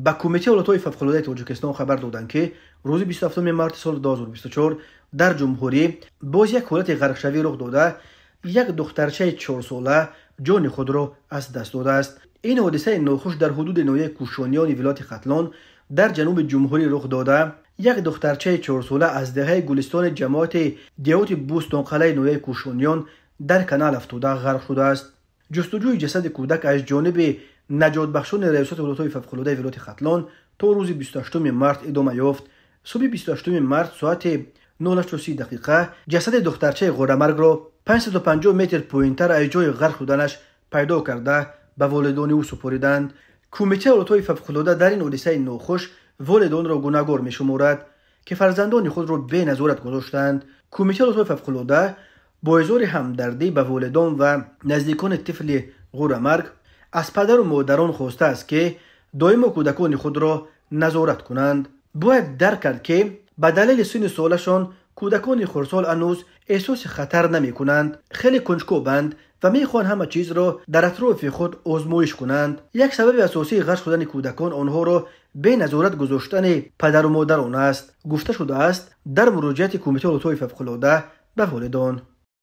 Ба Кумитаи ҳолатҳои фавқулодаи Тоҷикистон хабар доданд, ки рӯзи 27 марти соли 2024 дар ҷумҳурӣ боз як ҳолати ғарқшавӣ рух дода, як духтарчаи 4-сола ҷони худро аз даст додааст. Ин ҳодисаи нохуш дар ҳудуди ноҳияи Кӯшониёни вилояти Хатлон дар ҷануби ҷумҳурӣ рух дода, як духтарчаи 4-сола аз деҳаи Гулистони ҷамоати деҳоти Бӯстонқалъаи ноҳияи Кӯшониён дар канал афтода ғарқ шудааст. Ҷустуҷӯи ҷасади кӯдак аз ҷониби наҷотбахшони Раёсати ҳолатҳои фавқулодаи вилояти Хатлон то рӯзи 28 март идома ёфт. Субҳи 28 март соати 08:30 дақиқа ҷасади духтарчаи ғорамаргро 550 метр поинтар аз ҷои ғарқ шуданаш пайдо карда ба волидони ӯ супориданд. Кумитаи ҳолатҳои фавқулода дар ин ҳодисаи нохуш волидонро гунаҳгор мешуморад, ки фарзандони худро беназорат гузоштанд. Кумитаи ҳолатҳои фавқулода бо изҳори ҳамдардӣ ба волидон ва наздикони тифли ғӯрамарг аз падару модарон хостааст, ки доимо кӯдакони худро назорат кунанд. Бояд дарк кард, ки ба далели синну солашон кӯдакони хурдсол ҳанӯз эҳсоси хатар намекунанд, хеле кунҷкобанд ва мехоҳанд ҳама чизро дар атрофи худ озмоиш кунанд. Як сабаби асосии ғарқ шудани кӯдакон онҳоро беназорат гузоштани падару модарон аст, гуфта шудааст дар муроҷиати Кумитаи ҳолатҳои фавқулода ба волидон.